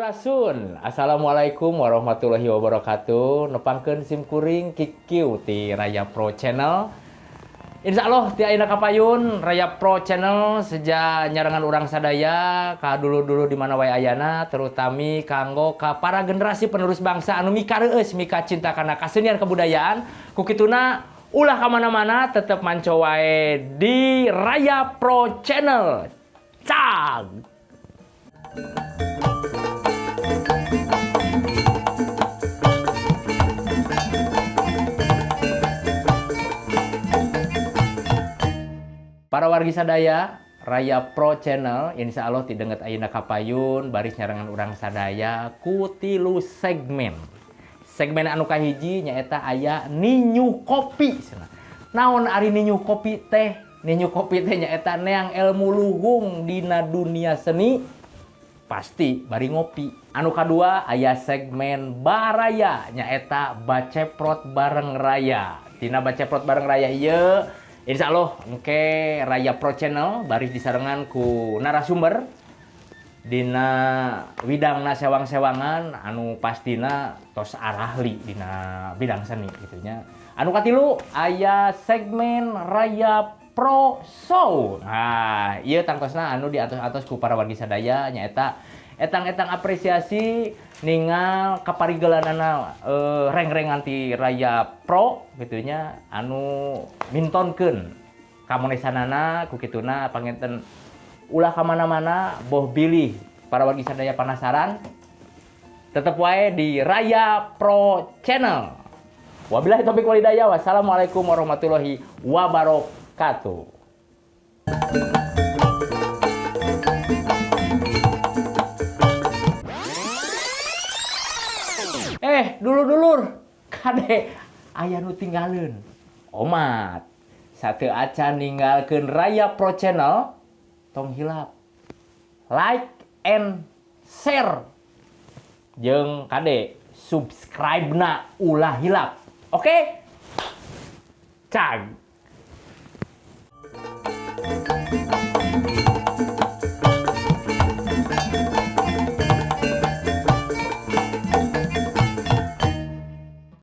Sampurasun. Assalamualaikum warahmatullahi wabarakatuh. Nepangkeun sim kuring Kikiu ti Raya Pro Channel. Insya Allah ti ayeuna kapayun Raya Pro Channel seja nyarengan urang sadaya ka dulur-dulur di mana wae ayana, terutami kanggo ka para generasi penerus bangsa anu mika reueus, mika cinta kana kasenian kebudayaan. Ku kituna ulah ka mana-mana, tetep manco wae di Raya Pro Channel. Cag. Para wargi sadaya, Raya Pro Channel insya Allah ti danget ayeuna kapayun baris nyarengan urang sadaya ku tilu segmen. Segmen anu kahiji nyaeta aya Ninyu Kopi cenah. Naon ari Ninyu Kopi teh? Ninyu Kopi teh nyaeta neang ilmu luhung dina dunia seni, pasti bari ngopi. Anu kadua aya segmen Baraya, nyaeta baceprot bareng Raya. Tina baceprot bareng Raya ieu, insya Allah engke Raya Pro Channel baris disarengan ku narasumber dina widangna sewang-sewangan anu pastina tos arahli dina bidang seni gitu nya. Anu katilu aya segmen Raya Pro Show. Nah, ieu tangtosna anu diantos-antos ku para wargi sadaya, nyaeta etang-etang apresiasi ningal kaparigelanana reng-rengan ti Raya Pro gitu nya, anu mintonkeun kamonesanana. Ku kituna panginten ulah ka mana-mana, boh bilih para wargi sadaya penasaran, tetep wae di Raya Pro Channel. Wabillahi taufik walhidayah, wassalamualaikum warahmatullahi wabarakatuh. Eh, dulur-dulur, kade aya nu tinggaleun. Omat, sateuacan ninggalkeun Raya Pro Channel, tong hilap like and share. Jeung kade subscribe na ulah hilap. Oke? Cag.